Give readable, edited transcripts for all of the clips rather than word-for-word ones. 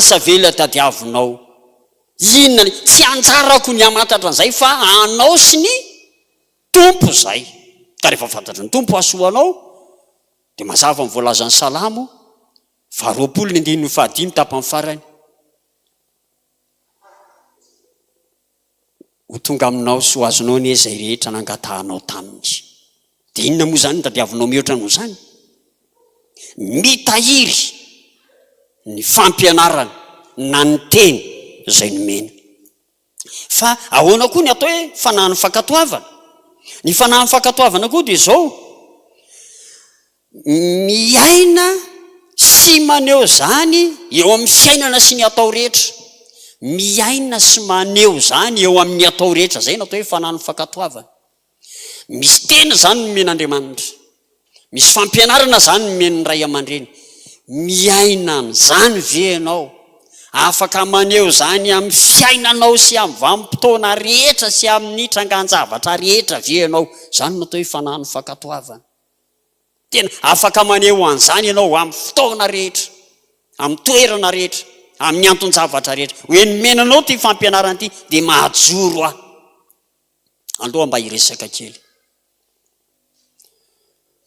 asa ve ilay tadiavinao? Inona ny, tsy anjarako ny hamantatra an'izay fa anao sy ny Tompo izay. Ka rehefa fantatry ny Tompo hahasoa anao dia mazava ny voalazan'ny Salamo faharoapolo ny andininy fahadimy tapany farany. Ho tonga aminao sy ho azonao anie izay rehetra nangatahanao taminy. Dia inona moa izany no tadiavinao mihoatra noho izany? Mitahiry ny fampianarana na ny teny izay nomena. Fa ahoana koa ny atao hoe fanahin'ny fankatoavana? Ny fanahin'ny fankatoavana koa dia izao, Miaina sy maneho izany eo amin'ny fiainana sy ny atao rehetra. Miaina sy maneho izany eo amin'ny atao rehetra. Izay no atao hoe fanahin'ny fankatoavana. Misy teny izany nomen'Andriamanitra. Misy fampianarana izany nomen'ny ray aman-dreny. Miaina an'izany ve ianao? Afaka maneho izany amin'ny fiainanao sy amin'ny vanim-potoana rehetra sy amin'ny trangan-javatra rehetra ve ianao? Izany no atao hoe fanahin'ny fankatoavana. Tena afaka maneho an'izany ianao amin'ny fotoana rehetra, amin'ny toerana rehetra, amin'ny anton-javatra rehetra. Hoe nomena anao ity fampianarana ity dia mahajoro aho. Aloha mba hiresaka kely.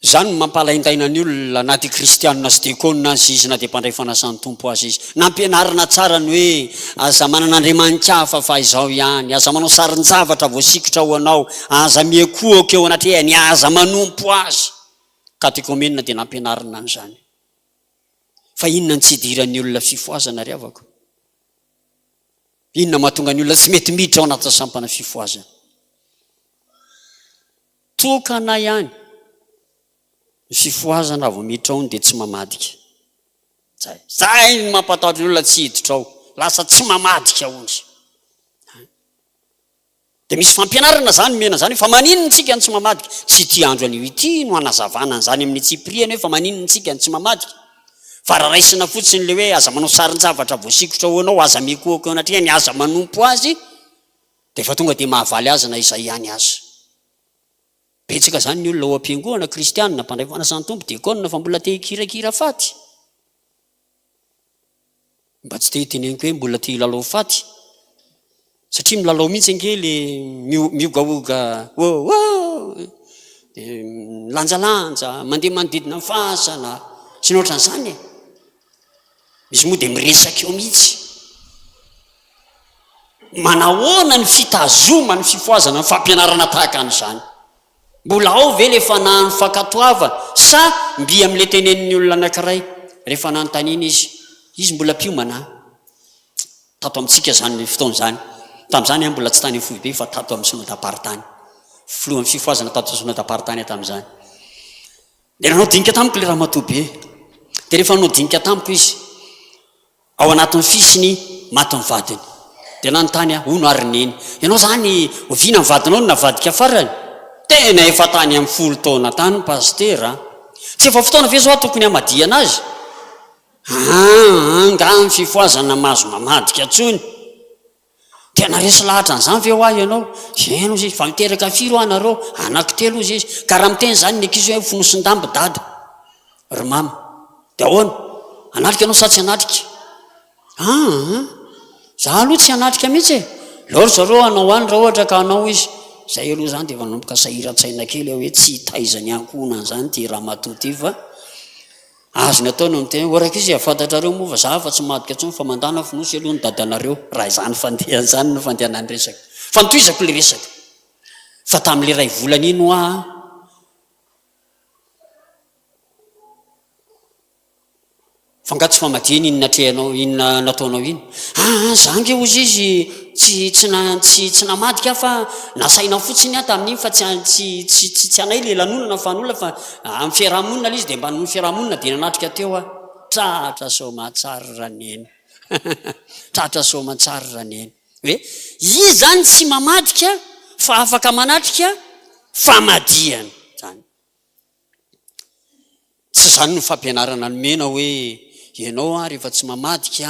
Izany no mampalaindaina ny olona na dia kristianina sy diakona aza izy na dia mpandray fanasan'ny Tompo aza izy. Nampianarina tsara ny hoe aza manana andriamani-kafa fa izaho ihany, aza manao sarin-javatra voasikotra ho anao, aza miankohoka eo anatrehany, aza manompo azy. Katekomenina dia nampianarina an'izany. Fa inona no tsy idiran'ny olona fifohazana ry havako? Inona mahatonga ny olona tsy mety miditra ao anatin'ny sampana fifohazana? Tokana ihany ny fifohazana raha vao miditra ao dia tsy mamadika. Zay. Zay no mampatahotra ny olona tsy hiditra ao. Lasa tsy mamadika hono. Dia misy fampianarana zany omena zany hoe fa maninona tsika no tsy mamadika? Tsy ity andro anio ity no hanazavana an'izany amin'ny antsipiriany hoe fa maninona tsika no tsy mamadika. Fa raha raisina fotsiny le hoe aza manao sarin-javatra voasikotra ho anao, aza mikohaka eo anatrehany, aza manompo azy, dia efa tonga dia mahavaly azy na izay ihany aza. Betsaka izany ny olona ao am-piangohana, kristiana, mpandray fanasan'ny Tompo, diakona, fa mbola te hikirakira faty. Mba tsy te hiteneniko hoe mbola te hilalao faty, satria milalao mihitsy ange le miogaoga oh oh, dia milanjalanja, mandeha manodidina ny fasana, sy ny ohatran'izany e. Misy moa dia miresaka eo mihitsy. Manahoana ny fitazomana ny fifohazana ny fampianarana tahaka an'izany? Mbola ao ve le fanahin'ny fankatoavana sa mby amin'le tenenin'ny olona anankiray rehefa nanontaniana izy, izy mbola mpiomana an! Tato amintsika izany fotoana izany, tamin'izany aho mbola tsy tany amin'ny foibe fa tato amin'ny synodam-paritany, filohan'ny fifohazana tato amin'ny synodam-paritany aho tamin'izany. Dia nanao dinika tamiko ilay ramatoa be. Dia rehefa nanao dinika tamiko izy, ao anatin'ny fisiny maty ny vadiny. Dia nanontany aho, hono ary neny, ianao izany oviana ny vadinao no navadika farany? Tena efa tany amin'ny folo taona tany pasitera a! Tsy efa fotoana ve izao aho tokony hamadihana azy? Aa, angaha ny fifohazana mahazo mamadika intsony? Tena resy lahatra an'izany ve hoa ianao? Eny hozy izy, fa miteraka firy hoa nareo? Anankitelo hozy izy. Ka raha miteny izany ny ankizy hoe fonosin-damba dada, ry mama, dia ahoana? Hanatrika ianao sa tsy hanatrika? Aa, za aloha tsy hanatrika mihitsy e! Aleo ry zareo hanao any raha ohatra ka hanao izy. Izay aloha izany dia efa nanomboka sahiran-tsaina kely aho hoe tsy hitaiza ny ankohonany izany ity ramatoa ity fa. Azony atao ny miteny hoe, rankizy a, fantatrareo moa fa za efa tsy madika intsony fa mandana fonosy aloha ny dadanareo, raha izany fandehany izany no fandehanan'ny resaka. Fa notohizako ilay resaka. Fa tamin'ilay iray volana iny hoa an, fa nga tsy famadihana iny natrehanao, iny nataonao iny? Aa, za ange hozy izy tsy tsy na tsy tsy namadika aho fa nasaina fotsiny aho tamin'iny fa tsy tsy tsy tsy anay ilay lanonana fa an'olona fa Amin'ny fiaraha-monina ilay izy dia mba noho ny fiaraha-monina dia nanatrika teo aho. Tratra soamantsara Raneny. Tratra soamantsara Raneny. Hoe izy izany tsy mamadika fa afaka manatrika famadihana. Izany. Tsy izany no fampianarana nomena hoe ianao an rehefa tsy mamadika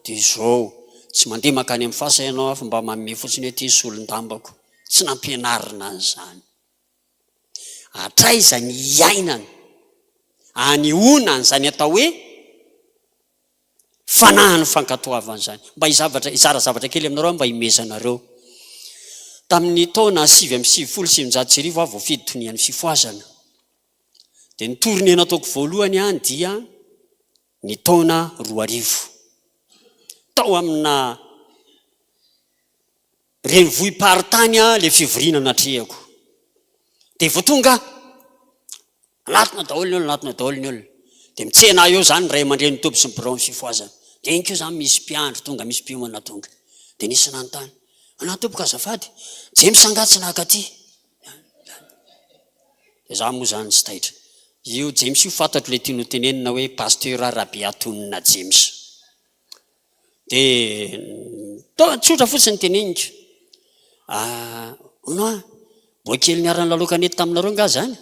dia izao. Tsy mandeha mankany amin'ny fasa ianao fa mba manome fotsiny hoe ity ny solon-dambako. Tsy nampianarina an'izany. Hatraiza ny iainana anehoana an'izany atao hoe Fanahin'ny fankatoavana izany. Mba hizavatra, hizara zavatra kely aminareo aho mba himezanareo. Tamin'ny taona 1999 aho voafidy tonian'ny fifohazana. Dia ny tournée nataoko voalohany any dia ny taona 2000. Tao amina renivohi-paritany aho ilay fivoriana natrehako. Dia vao tonga aho, anatona daholo ny olona, anatona daholo ny olona. Dia mitsena ahy eo izany ny ray aman-drenin'ny toby sy ny biraon'ny fifohazana. Dia iny koa izany misy mpiandry tonga, misy mpiomana tonga. Dia nisy nanontany, Anà tompoko azafady, James angaha tsy naka aty? Dia izaho moa izany tsy taitra. Io James io fantatro ilay tiany hotenenina hoe Pasteur Rabeatonina James. Dia toa tsotra fotsiny ny teneniko. Ah, hono ah, boay kely niara-nilalao kanety taminareo angaha izany?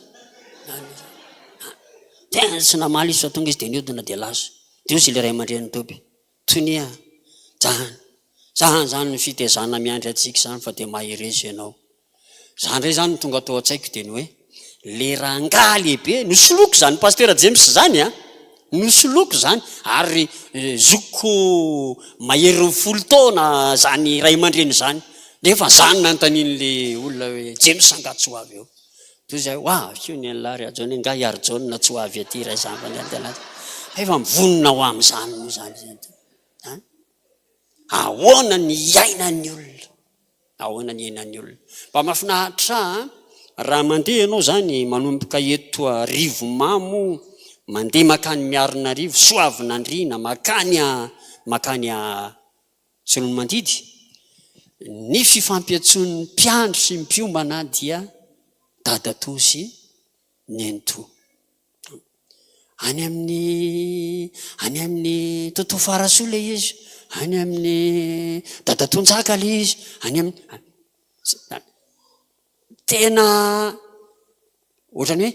Dia tsy namaly izy fa tonga izy dia nihodina dia lasa. Dia hoy ilay ray aman-drenin'i Toby, Tonia, zany, zany izany ny fitezana miandry antsika izany fa dia mahereza ianao. Zany ndray zany no tonga tao an-tsaiko dia ny hoe le rangahy lehibe nosoloiko zany Pasitera James zany a, nosoloiko zany ary zokiko maherin'ny folo taona zany ray aman-dreny zany nefa zany nanontanian'le olona hoe James angaha tsy ho avy eo? Toy izay ho avy koa ny an'lah ry Rajaona angaha i Harijaona tsy ho avy aty raha izany fa ny an'lah fa efa mivonona ho amin'izany moa zany izy an! Ahoana ny hiainan'ny olona? Ahoana ny iainan'ny olona? Mba mahafinaritra an! Raha mandeha ianao izany manomboka eto Arivomamo, mandeha mankany Miarinarivo, Soavinandriana, mankany mankany Tsiroanomandidy, ny fifampiantsoan'ny mpiandry sy ny mpiombana dia dadatoa sy nenitoa. Any amin'ny any amin'ny Toto Farasoa ilay izy, any amin'ny Dadatoa Njaka ilay izy, any amin'ny tena ohatran'ny hoe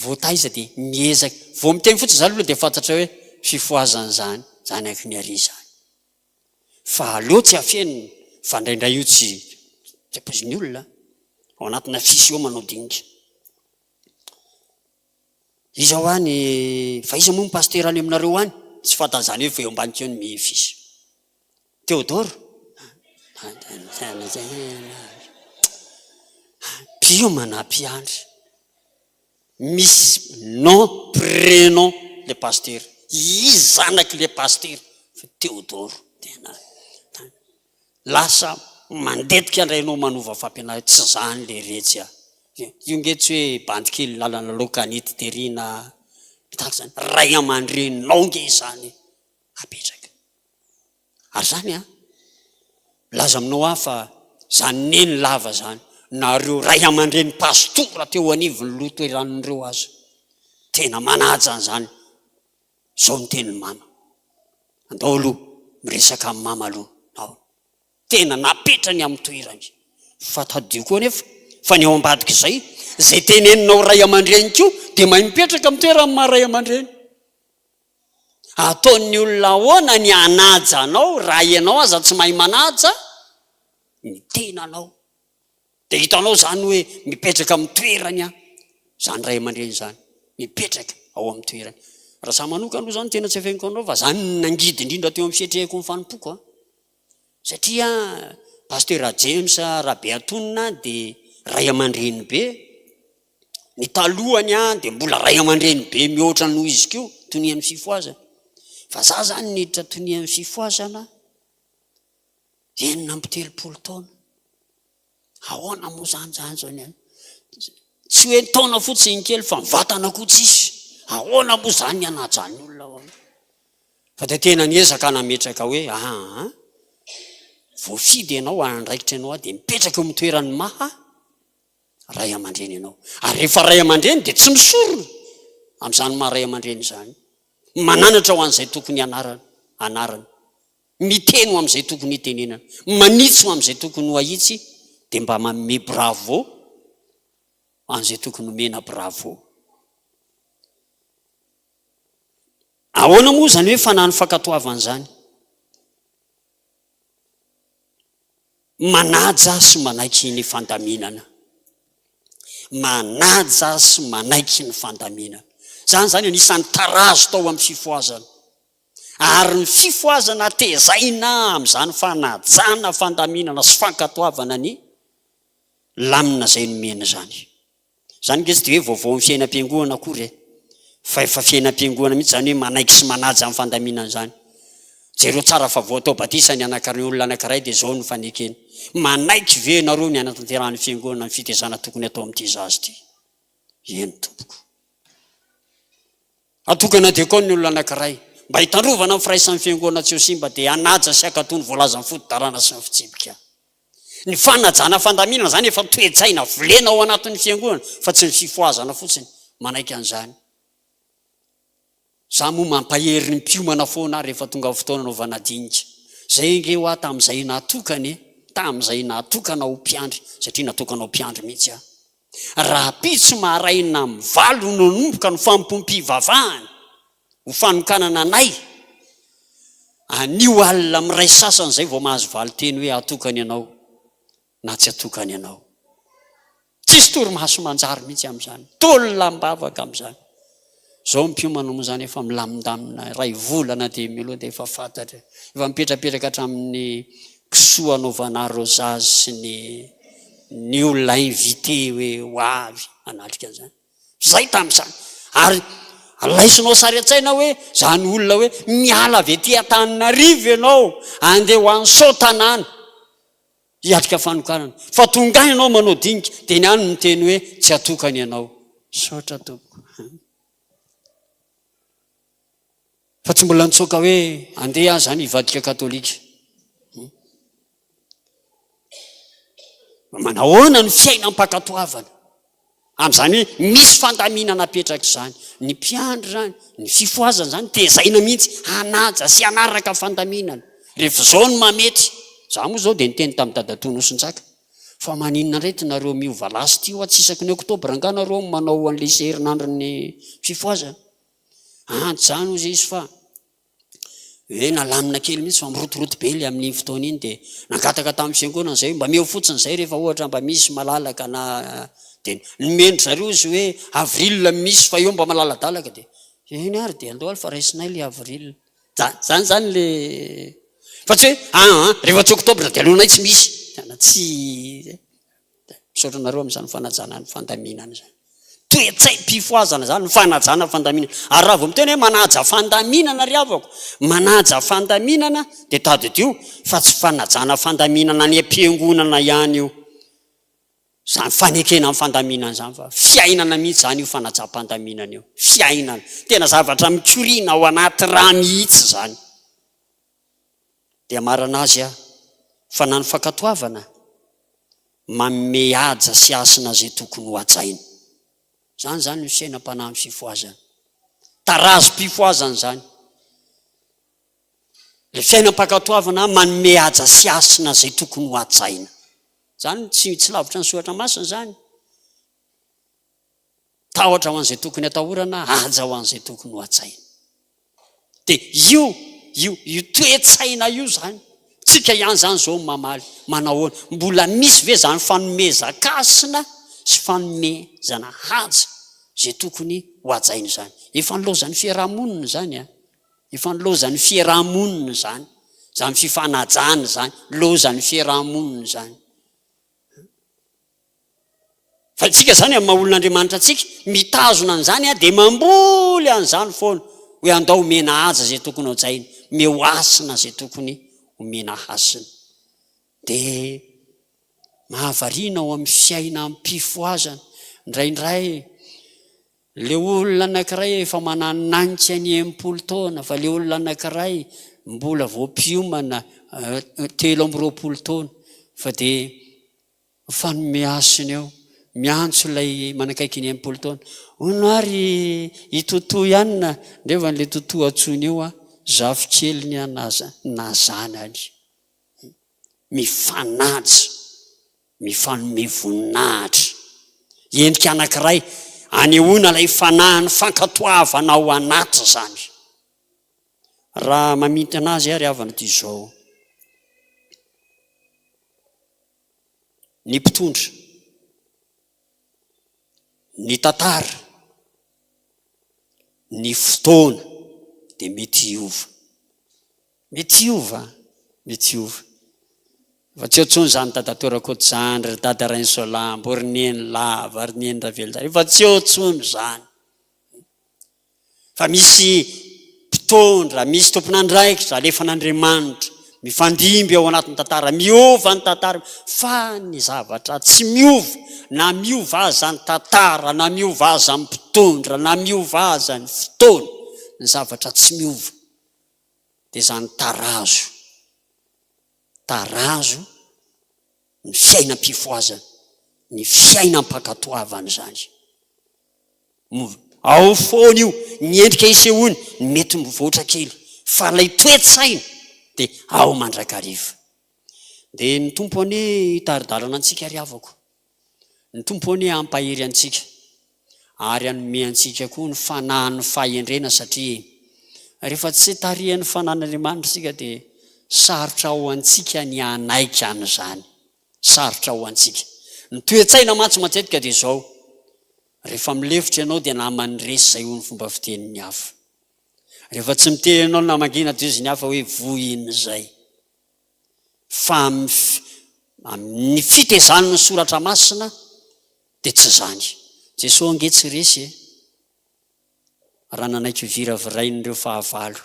voataiza dia miezaka, vao miteny fotsiny izany aloha dia fantatra hoe fifohazana izany, zanaky ny ary izany. Fa aleo tsy afenina fa indraindray io tsy tsy ampoizin'ny olona, ao anatina afisy eo manao dinika. Iza hoa ny, fa iza moa ny pasitera any aminareo any? Tsy fantany izany hoe fa eo ambany keo ny mi-fils. Théodore? Mpiomana mpiandry. Misy nom, prénom le pasitera. Izy zanak'le pasitera. Fa Théodore. Tena. Lasa mandetika indray ianao manova fampianarana, tsy zany le retsy a! Io nge tsy hoe bandy kely lalana loaka anity tery na tahaka izany, ray aman-dreninao nge izany apetraka. Ary zany an, milaza aminao aho fa zany neny lava zany, nareo ray aman-dreny pastora teo anivon'ny loteranina aza, tena manaja an'izany. Zao ny tenin'i mama. Andao aloha miresaka amin'i mama aloha aho. Tena napetrany amin'ny toerany. Fa tadidio koa anefa fa ny ao ambadik'izay, izay teneninao ray aman-dreny koa dia mahay mipetraka amin'ny toeran'ny maha ray aman-dreny. Ataon'ny olona ahoana ny hanaja anao raha ianao aza tsy mahay manaja ny tenanao? Dia hitanao izany hoe mipetraka amin'ny toerany an, izany ray aman-dreny izany, mipetraka ao amin'ny toerany. Raha izaho manokana aloha izany tena tsy afeniko anao fa izany no nangidy indrindra teo amin'ny fiatrehako ny fanompoako an. Satria Pasteur James Rabeantonina dia ray aman-dreny be, ny talohany an dia mbola ray aman-dreny be mihoatra noho izy koa, tonian'ny fifohazana. Fa izaho izany niditra tonian'ny fifohazana 36 taona. Ahoana moa izany izany izao ny Tsy hoe taona fotsiny kely fa ny vatana koa tsisy. Ahoana moa izany ny hanajan'ny olona ahoana? Fa dia tena niezaka nametraka hoe aa voafidy ianao andraikitra ianao dia mipetraka eo amin'ny toeran'ny maha ray aman-dreny ianao. Ary rehefa ray aman-dreny dia tsy misorona amin'izany maha ray aman-dreny izany. Mananatra ho an'izay tokony hanarana, anarana. Miteny ho amin'izay tokony hitenenana, manitsy ho amin'izay tokony ho ahitsy, dia mba manome bravo an'izay tokony homena bravo. Ahoana moa izany hoe fanahy fankatoavana izany? Manaja sy manaiky ny fandaminana. Manaja sy manaiky ny fandaminana. Izany izany anisan'ny tarazo tao amin'ny fifohazana. Ary ny fifohazana tezaina amin'izany fanajana fandaminana sy fankatoavana ny lamina izay nomena izany. Izany ange tsy dia hoe vaovao amin'ny fiainam-piangohana akory e! Fa efa fiainam-piangohana mihitsy izany hoe manaiky sy manaja ny fandaminana izany. Jereo tsara fa vao atao batisa ny anankiray olona anankiray dia izao no fanekeny. Manaiky ve ianareo ny hanatanterahan'ny fiangonana ny fitezana tokony atao amin'ity zaza ity? Eny tompoko. Atokana diakona ny olona anankiray. Mba hitandrovana ny firaisan'ny fiangonana tsy ho simba dia hanaja sy hankatò ny voalazan'ny fotodalàna sy ny fitsipika. Ny fanajana fandaminana izany efa toe-tsaina volena ao anatin'ny fiangonana fa tsy ny fifohazana fotsiny. Manaiky an'izany. Za moa mampahery ny mpiomana foana aho rehefa tonga fotoana anaovana dinika. Zay ange hoa tamin'izay natokana e! Tamin'izay natokana ho mpiandry, satria natokana ho mpiandry mihitsy aho. Rahampitso maraina amin'ny valo no hanomboka ny fanompoam-pivavahana ho fanokanana anay. Anio alina amin'ny iray sasany izay vao mahazo valin-teny hoe atokana ianao na tsy atokana ianao. Tsisy torimaso manjary mihitsy amin'izany. Tolona am-bavaka amin'izany. Izao ny mpiomana moa izany efa milamindamina, iray volana dia mialoha dia efa fantatra. Efa mipetrapetraka hatramin'ny kisoa anaovana arrosage sy ny ny olona invité hoe ho avy hanatrika an'izany. Izay tamin'izany. Ary alaisinao sary an-tsaina hoe izany olona hoe miala avy aty Antananarivo ianao andeha ho any Soatanàna hiatrika fanokanana. Fa tonga any ianao manao dinika dia ny any miteny hoe tsy atokana ianao. Misaotra tompoko. Fa tsy mbola nitsoaka hoe andeha aho izany hivadika katolika. Manahoana ny fiainam-pankatoavana? Amin'izany hoe misy fandaminana apetraka izany. Ny mpiandry izany, ny fifohazana izany, tezaina mihitsy hanaja sy hanaraka fandaminana. Rehefa izao no mahamety. Izaho moa izao dia niteny tamin'i Dadatoa Nosinjaka fa maninona indray ity nareo miova lasy ity hoa tsy isaky ny oktobra angaha nareo no manao an'ilay herinandron'ny fifohazana? Antsy izany hozy izy fa hoe nalamina kely mihitsy fa mirotoroto be ilay amin'iny fotoana iny dia nangataka tamin'ny fiangonana izay hoe mba meo fotsiny izay rehefa ohatra mba misy malalaka na dia nomendry zareo izy hoe avril misy fa eo mba malaladalaka dia eny ary dia andao ary fa raisinay ilay avril. Zany zany le fa tsy hoe aa rehefa tsy octobre dia aleonay tsy misy. Tena tsy Misaotra anareo amin'izany fanajana ny fandaminana izany. Toe-tsaim-pifohazana izany, ny fanajana fandaminana. Ary raha vao miteny hoe manaja fandaminana ry havako, manaja fandaminana dia tadidio fa tsy fanajana fandaminana any am-piangonana ihany io. Izany fanekena ny fandaminana izany fa fiainana mihitsy izany io fanajam-pandaminana io. Fiainana. Tena zavatra mikoriana ao anaty rà mihitsy izany. Dia marina azy aho fa na ny fankatoavana manome haja sy hasina izay tokony ho hajaina. Izany izany no fiainam-panahin'ny fifohazana. Tarazom-pifohazana izany. Ilay fiainam-pankatoavana manome haja sy hasina izay tokony ho hajaina. Izany tsy tsy lavitra ny soratra masina izany. Tahotra ho an'izay tokony atahorana, haja ho an'izay tokony ho hajaina. Dia io, io, io toe-tsaina io izany, tsika ihany izany izao no mamaly, manahoana? Mbola misy ve izany fanomezan-kasina sy fanomezana haja izay tokony ho hajaina izany? Efa nilaozan'ny fiaraha-monina izany an! Efa nilaozan'ny fiaraha-monina izany, izany fifanajana izany, nilaozan'ny fiaraha-monina izany. Fa isika izany amin'ny maha olon'Andriamanitra antsika, mitazona an'izany dia mamboly an'izany foana, hoe andao omena haja izay tokony hohajaina, omeo hasina izay tokony homena hasina. Dia mahavariana ao amin'ny fiainam-pifohazana, indraindray ilay olona anankiray efa manananika ny 60 taona, fa ilay olona anankiray mbola vao mpiomana 23 taona, fa dia Mifanome hasina eo, miantso ilay manakaiky ny 60 taona, hono ary i Toto ihany na, nefa ilay Toto antsoiny io an, zafikeliny an na na zanany. Mifanaja, mifanome voninahitra. Endrika anankiray anehoana ilay fanahin'ny fankatoavana ao anaty izany. Raha mamintina azy ary havana dia izao. Ny mpitondra, ny tantara, ny fotoana dia mety hiova. Mety hiova, mety hiova. Efa tsy eo intsony izany Dadatoa Rakotojandry, ry Dada Rainisoalambo, ry Neny Lava, ry Neny Ravelonjara. Efa tsy eo intsony izany. Fa misy mpitondra, misy tompon'andraikitra alefan'Andriamanitra, mifandimby ao anatin'ny tantara, miova ny tantara, fa ny zavatra tsy miova, na miova aza ny tantara, na miova aza ny mpitondra, na miova aza ny fotoana, ny zavatra tsy miova dia izany tarazo, tarazo ny fiainam-pifohazana, ny fiainam-pankatoavana izany. Ao foana io, ny endrika isehoany mety mivoatra kely, fa ilay toe-tsaina dia ao mandrakariva. Dia ny Tompo anie hitari-dalana antsika ry havako. Ny Tompo anie hampahery antsika ary hanome antsika koa ny fanahin'ny fahendrena satria rehefa tsy tarihan'ny fanahin'Andriamanitra isika dia sarotra ho antsika ny hanaiky an'izany. Sarotra ho antsika. Ny toe-tsaina mantsy matetika dia izao, rehefa milefitra ianao dia naman'ny resy izay hoy ny fomba fitenin'ny hafa. Rehefa tsy miteny ianao na mangina dia hozy ny hafa hoe vohin'izay. Fa amin'ny fitezan'ny soratra masina dia tsy izany. Jesoa ange tsy resy e! Raha nanaiky ho viravirain'ireo fahavalo.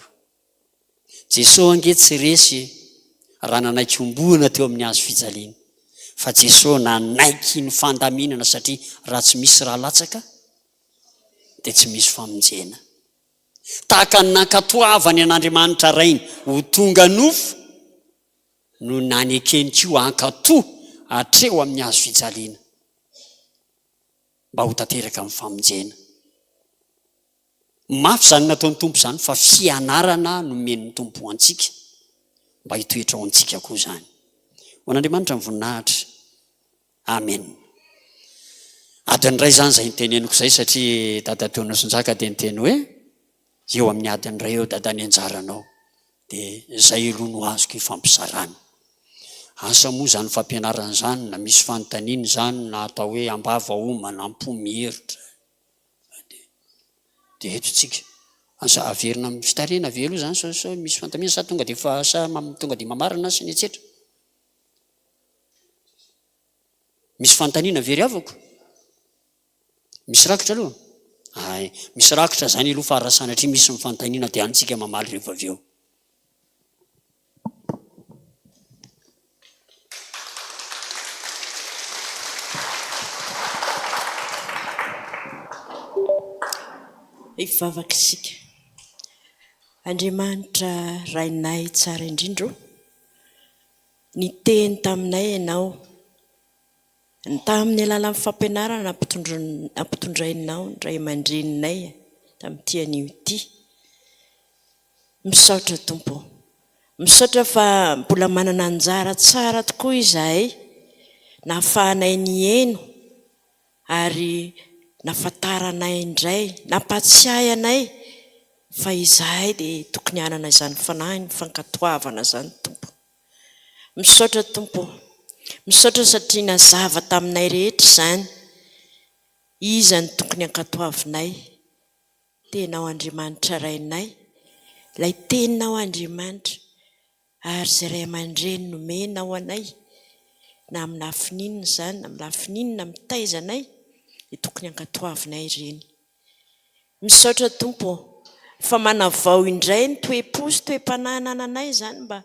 Jesoa ange tsy resy e! Raha nanaiky homboana teo amin'ny hazo fijaliana. Fa Jesoa nanaiky ny fandaminana satria raha tsy misy ra latsaka dia tsy misy famonjena. Tahaka ny nankatoavany an'Andriamanitra Rainy ho tonga nofo no nanekeny koa hankatò hatreo amin'ny hazo fijaliana mba ho tanteraka ny famonjena. Mafy izany nataon'ny Tompo izany fa fianarana nomen'ny Tompo ho antsika mba hitoetra ao antsika koa izany. Ho an'Andriamanitra ny voninahitra. Amen. Adiny iray izany izay niteneniko izay satria Dadatoa Nosinjaka dia niteny hoe eo amin'ny adiny iray eo Dada ny anjaranao. Dia izay aloha no azoko ifampizarana. Asa moa izany fampianarana izany na misy fanontaniana izany na atao hoe ambava homana, am-po mieritra. Dia eto tsika. Asa averina amin'ny fitarihana ve aloha izany sao sao misy fanontaniana sa tonga dia efa sa tonga dia mamarana sy ny etsetra. Misy fanontaniana ve ry havako? Misy rakitra aloha? Hay, misy rakitra izany aloha fa raha sanatria misy ny fanontaniana dia any tsika mamaly rehefa avy eo. Hivavaka isika. Andriamanitra Rainay tsara indrindra o, Niteny taminay Ianao, tamin'ny alalan'ny fampianarana nampitondrainao ny ray aman-dreninay tamin'ity anio ity. Misaotra Tompo ô. Misaotra fa mbola manana anjara tsara tokoa izahay nahafahanay niheno ary nahafantaranay indray, nampahatsiahy anay fa izahay dia tokony hanana izany fanahin'ny fankatoavana izany Tompo. Misaotra Tompo ô. Misaotra satria nazava taminay rehetra izany, iza no tokony hankatoavinay, Tenao Andriamanitra Rainay, ilay Teninao Andriamanitra, ary izay ray aman-dreny nomenao anay, na amin'ny lafiny inona izany, na amin'ny lafiny inona mitaiza anay, dia tokony hankatoavinay ireny. Misaotra Tompo ô, fa manavao indray ny toe-po sy toe-panahy anananay izany mba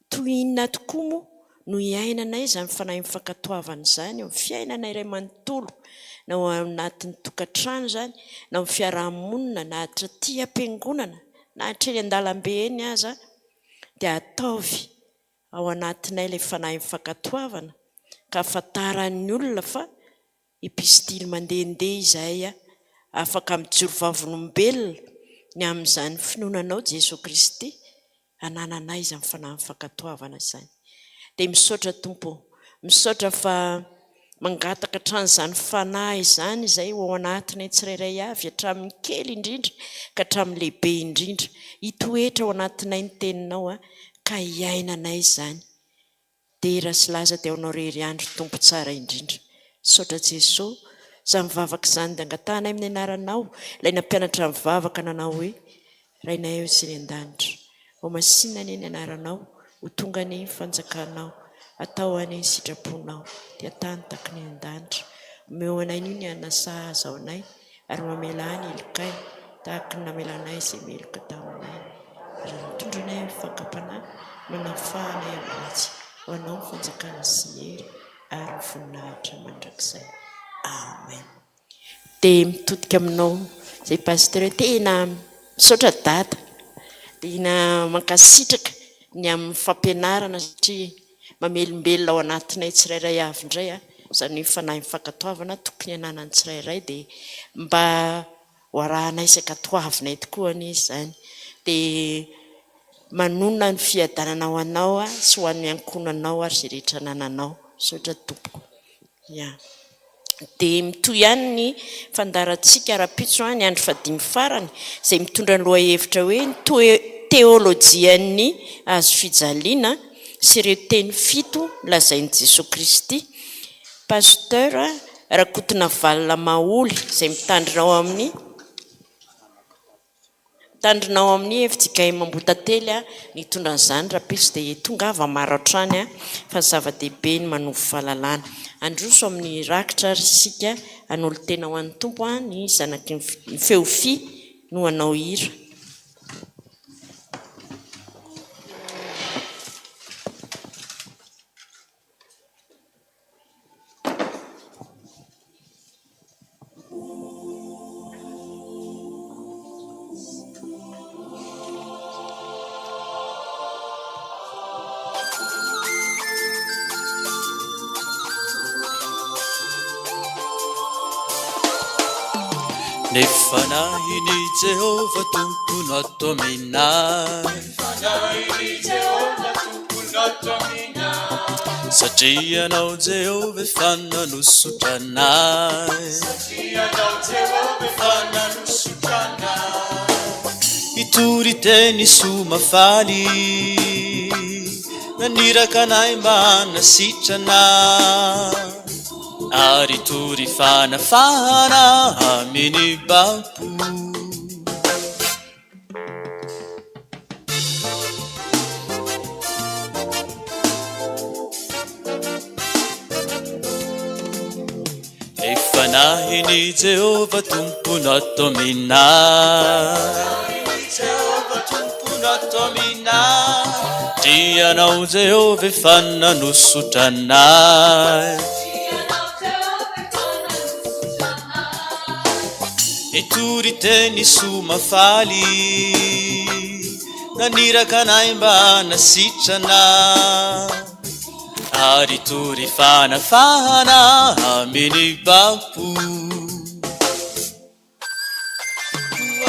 toy inona tokoa moa no hiainanay izany fanahin'ny fankatoavana izany eo amin'ny fiainana iray manontolo, na ao anatin'ny tokantrano izany, na ao amin'ny fiaraha-monina, na hatraty am-piangonana, na hatreny an-dalambe eny aza, dia ataovy ao anatinay ilay fanahin'ny fankatoavana ka ahafantaran'ny olona fa epistily mandehandeha izahay afaka mijoro vavolombelona ny amin'izany finoana Anao Jesoa Kristy anananay izany fanahin'ny fankatoavana izany. Dia misaotra Tompo ô, misaotra fa mangataka hatrany izany fanahy izany izay ho ao anatinay tsirairay avy hatramin'ny kely indrindra ka hatramin'ny lehibe indrindra. Hitoetra ao anatinay ny teninao ka hiainanay izany. Dera sy laza dia ho anao rery ihany ry Tompo tsara indrindra. Misaotra Jeso. Izany vavaka izany dia angatahanay amin'ny anaranao, ilay nampianatra ny vavaka nanao hoe, Rainay ao izay any an-danitra. Homasinina anie ny anaranao, ho tonga anie ny fanjakanao, atao anie ny sitraponao, dia tany tahaky ny any an-danitra. Omeo anay anio ny hanina sahaza ho anay, ary mamelà ny helokay, tahaky ny namelanay izay meloka taminay. Ary mitondra anay amin'ny fakam-panahy, manafaha anay amin'ny ratsy, ho anao ny fanjakana sy ny hery ary ny voninahitra mandrakizay. Amen. Dia mitodika aminao izay Pasteur hoe tena misaotra Dada, tena mankasitraka ny amin'ny fampianarana satria mamelombelona ao anatinay tsirairay avy indray izany hoe fanahy mifankatoavana tokony hananan'ny tsirairay dia mba ho arahanay sy ankatoavinay tokoa anie izany. Dia manonona ny fiadanana ho anao sy ho an'ny ankohonanao ary izay rehetra anananao. Misaotra tompoko. Ya. Dia mitohy ihany ny fandaharantsika rahampitso ny andro fahadimy farany izay mitondra ny lohahevitra hoe ny teolojian'ny hazofijaliana sy ireo teny fito lazain'i Jesoa Kristy. Pasteur Rakotonavalona Maholy izay mitandrina ao amin'ny Mitandrina ao amin'ny fjkm Ambohitantely ny hitondra an'izany rahampitso dia tongava maro hatrany fa zava-dehibe ny manovo fahalalana. Handroso amin'ny rakitra ary isika hanolo-tena ho an'ny Tompo ny zanaky ny feo fy no hanao hira. Ny fanahin'i Jehovah Tompo no ato aminay. Fanahin'i Jehovah Tompo no ato aminay. Satria Ianao Jehovah efa nanosotra anay. Satria Ianao Jehovah efa nanosotra anay. Hitory teny soa mahafaly. Naniraka anay mba hanasitrana. Ary hitory fanafahana amin'ny babo. Ny fanahin'i Jehovah Tompo no ato aminay. Jehovah Tompo no ato aminay. Tianao Jehovah efa nanosotra anay. Nitory teny soa mahafaly, naniraka anay mba hanasitrana, ary hitory fanafahana amin'ny babo. Koa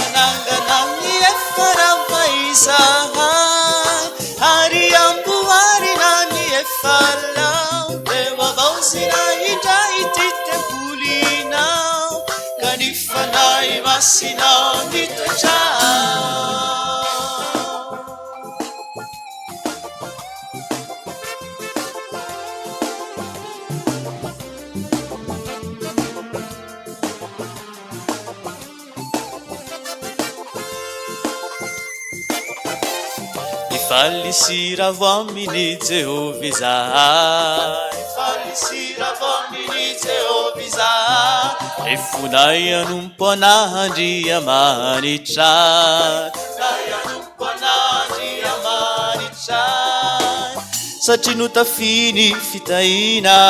hanangana ny efa rava izahay, ary hamboarina ny efa lao, dia ho havaozina indray ity tempolinao, ka ny Fanahy Masinao mitoetra ao. Hifaly sy ravo amin'i Jehovah izahay. Hifaly sy ravo amin'i Jehovah izahay. Ny fonay hanompo an'Andriamanitra. Fonay hanompo an'Andriamanitra. Satria notafiny fitahiana.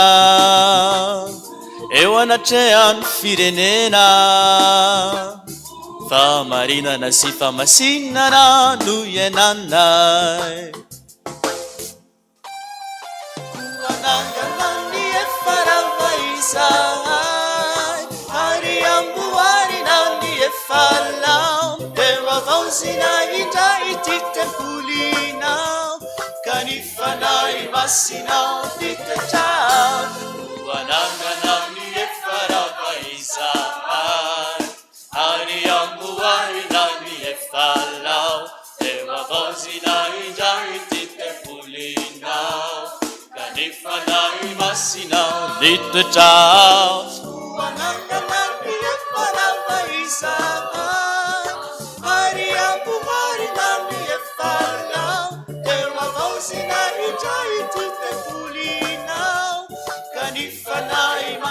Eo anatrehan'ny firenena, fahamarinana sy fahamasinana no iainanay. Koa hanangana ny efa rava izahay, ary hamboarina ny efa lao, dia hohavaozina indray ity tempolinao, ka ny Fanahy Masinao mitoetra ao. Hanangana ny efa rava izahay, ary hamboarina ny efa lao, dia hohavaozina indray ity tempolinao, ka ny Fanahy Masinao mitoetra ao. Hanangana ny efa rava izahay, ary hamboarina ny efa lao.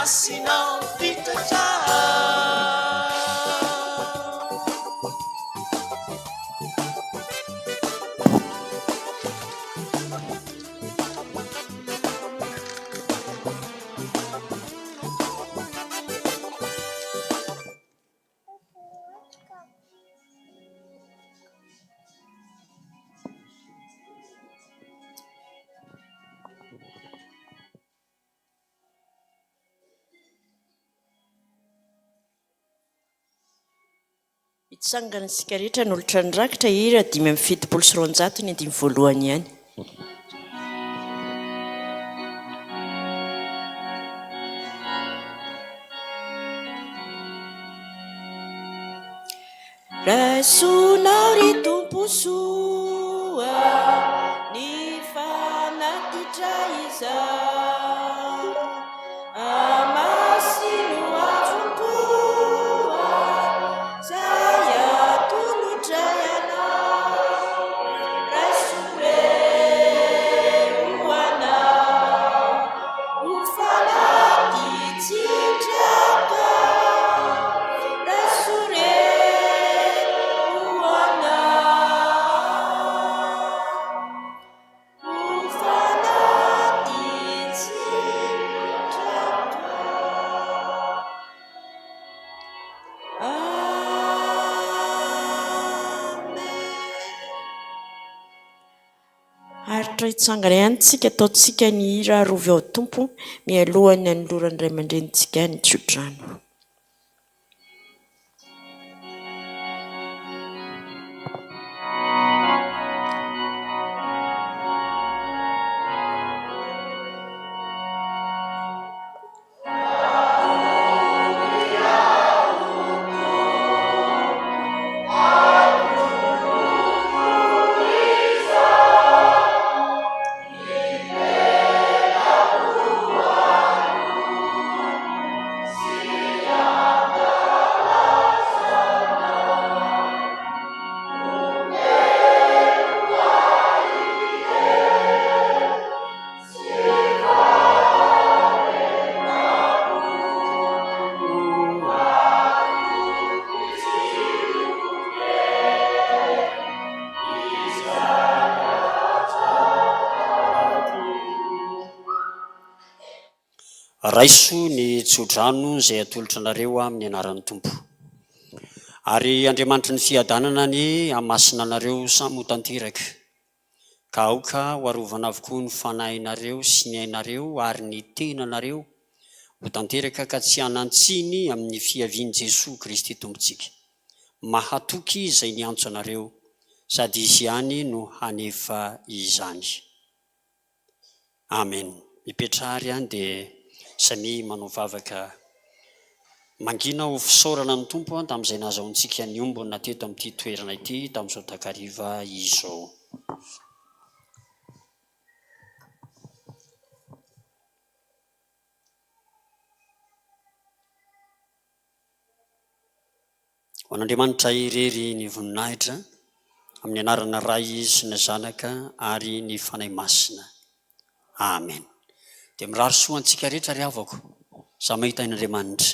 Masina mipitratra. Hitsangana isika rehetra hanolotra ny rakitra hira 275 ny andininy voalohany ihany. Raisonao ry Tompo soa ny fanatitra izao, Hamasino avokoa zay atolotray Anao, Raiso re ho Anao, ho fanatitsindraka, Raiso re ho Anao, ho fanatitsindraka. Haharitra hitsangana ihany tsika ataontsika ny hira Arovy ao Tompo mialohan'ny hanoloran'ny ray aman-drenintsika ny tsodrano. Raiso ny tsodrano izay atolotra anareo amin'ny anaran'ny Tompo. Ary Andriamanitry ny fiadanana anie hamasina anareo samy ho tanteraka. Ka aoka ho arovana avokoa ny fanahinareo sy ny ainareo ary ny tenanareo ho tanteraka ka tsy hanan-tsiny amin'ny fiavian'i Jesoa Kristy Tompontsika. Mahatoky Izy izay niantso anareo, sady Izy ihany no hanefa izany. Amen. Mipetraha ary any dia samia manao vavaka mangina ho fisaorana ny Tompo tamin'izay nahazahoantsika niombona teto amin'ity toerana ity tamin'izao takariva izao. Ho an'Andriamanitra irery ny voninahitra, amin'ny anarana Ray sy ny Zanaka ary ny Fanahy Masina. Amen. Dia mirary soa antsika rehetra ry havako. Samy mahita an'Andriamanitra.